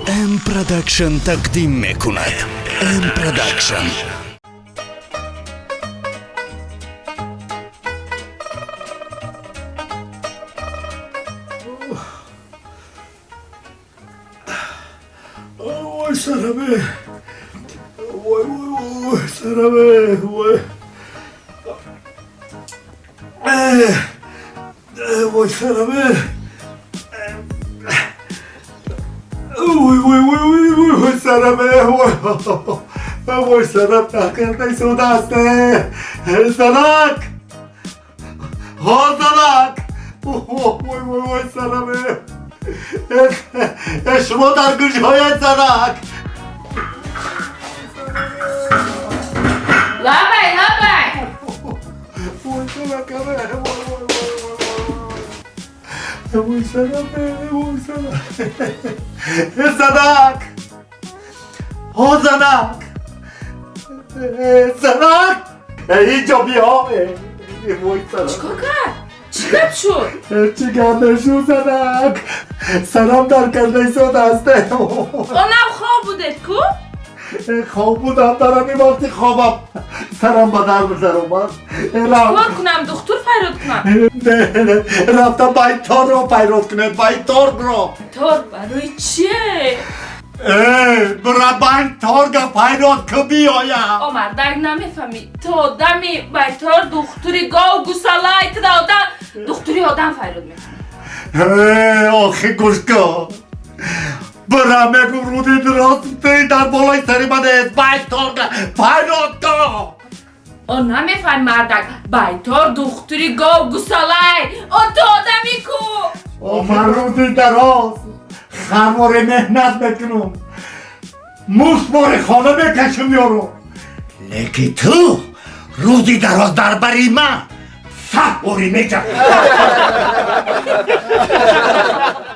М Продакшн тақдим мекунад. М Продакшн. Вой, сараме! Вой, вой, вой, сараме! Вой! Вой, сараме! Вой, вой, вой, вой, вой, вой, сараме! Вой, вой, сарам тақирдай судааст! Занак! Ҳо, занак! Вой, вой, вой, сараме! Шумо дар гӯшҳоят, занак! Лабай, лабай! Вой, занакаме! Вой, вой, вой, вой, сараме, вой, сараме! Занак! Ҳо, занак! Занак! Инҷо биё! Вой, занак! Чикор кард? Чӣ гап шуд? Чӣ гап мешуд, занак? Сарам дар кардаи содааст. Онам хоб будед ку? Хоб будам, дар ҳамин вақти хобам сарам ба дар даромад. Чикор кунам, духтур файрод кунам? Рафта байторро пайрод кунед, байторро. Тор барои чие? Бира, байторга пайрод ку, биёям. О, мардак, намефаҳмӣ, ту одами байтор духтури гов гусалай, ту да одам духтури одам файрод мекунӣ. Охи, гӯш кун, бира, мегум, руди дурост дар болои сари ман нест, байторга пайрод кун. О, намефаҳми, мардак, байтор духтури гов гусалай, о, ту одами ку. О, ман рӯзи дароз харвори меҳнат мекунам, муштбори хона мекашам ёру, лекин ту рӯзи дароз дар бари ман 100 бори мечахӣ.